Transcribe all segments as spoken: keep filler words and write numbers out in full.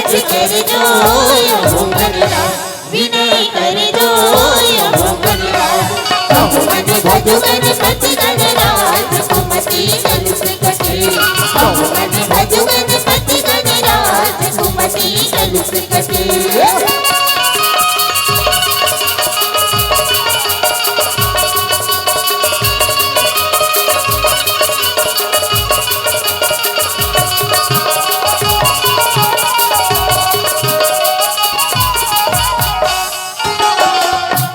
कर जो यहो गणराज, विनय कर जो यहो गणराज। बहुमन भजो गणपति गणराज, कुमति कलुष कटे। बहुमन भजो गणपति गणराज, कुमति कलुष कटे।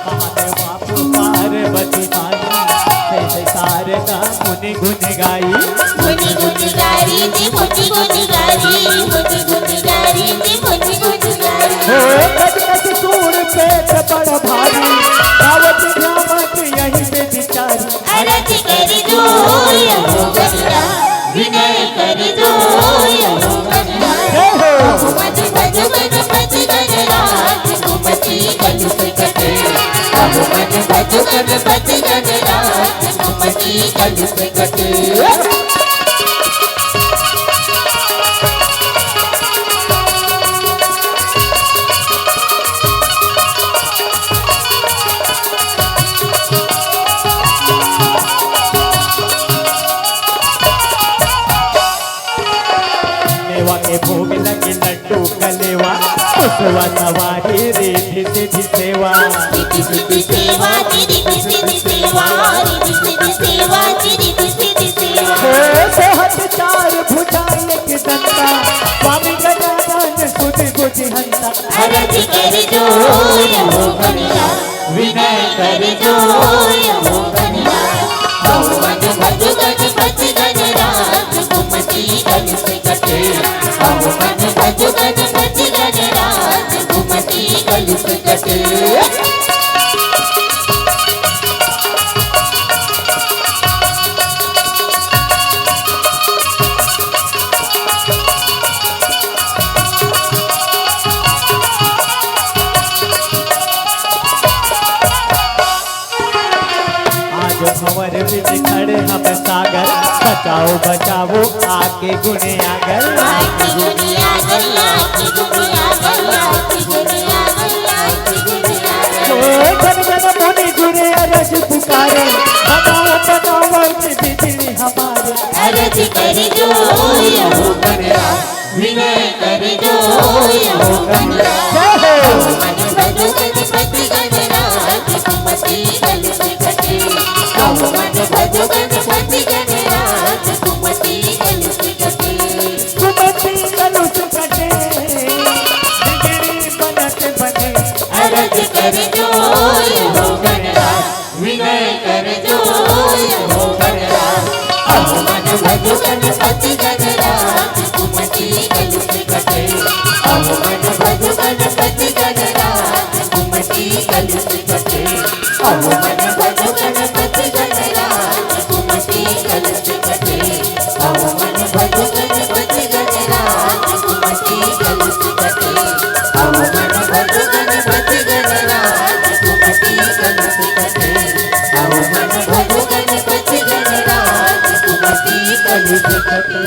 महादेव बापू पार्वती माई, जय जय शारदा मुनि गुण गाई। मुनि गुण गाई जी, मुनि गुण गाई, मुनि गुण गाई जी, मुनि गुण गाई। हे गज गज सूर पेट बड़ भारी, गावत ध्यावत यही विधि चारी। अरज कर जो यहो गणराज, विनय कर जो यहो गणराज। जय हो। बहुमन भजो गणपति गणराज, कुमति कलुष कटे। बहुमन भजो गणपति गणराज, कुमति कलुष कटे। मेवा के भोग लगे लड्डू कलेवा, पुसवा सवारी रिद्धि सिद्धि सेवा। रिद्धि सिद्धि सेवा जी, रिद्धि सिद्धि सेवा, रिद्धि सिद्धि सेवा जी, रिद्धि सिद्धि सेवा। हे सोहत चार भुजा एक दंता, स्वामी गजानन सुधि भुजि हंता। अरज कर जो यहो गणराज, विनय कर जो यहो गणराज। बहुमन भजो गणपति गणराज, कुमति कलुष कटे। बहुमन भजो गणपति गणराज, कुमति कलुष कटे। आज भंवर बिच खड़े हब सागर, बचाओ बचाओ आके गुण आगर। आके गुण आगर, आके गुण आगर, आके गुण आगर, आके गुण आगर। ओ जन जन मुनि गुण अरज पुकारे, बनाओ बनाओ बिजली हमारे। अरज कर जो यहो गणराज, विनय कर जो यहो गणराज। जय हो। बहुमन भजो गणपति गणराज, कुमति कलुष कटे। बहुमन भजो गणपति गणराज, कुमति कलुष कटे। कुमति कलुष कटे, बिगड़ी बनत बने। अरज कर जो यहो गणराज, विनय कर जो यहो गणराज। बहुमन भजो गणपति गणराज, कुमति कलुष कटे। बहुमन भजो गणपति गणराज, कुमति कलुष कटे। बहुमन भजो गणपति गणराज, कुमति कलुष कटे। बहुमन भजो गणपति गणराज, कुमति कलुष कटे। बहुमन भजो गणपति गणराज, कुमति कलुष कटे। बहुमन भजो गणपति गणराज, कुमति कलुष कटे।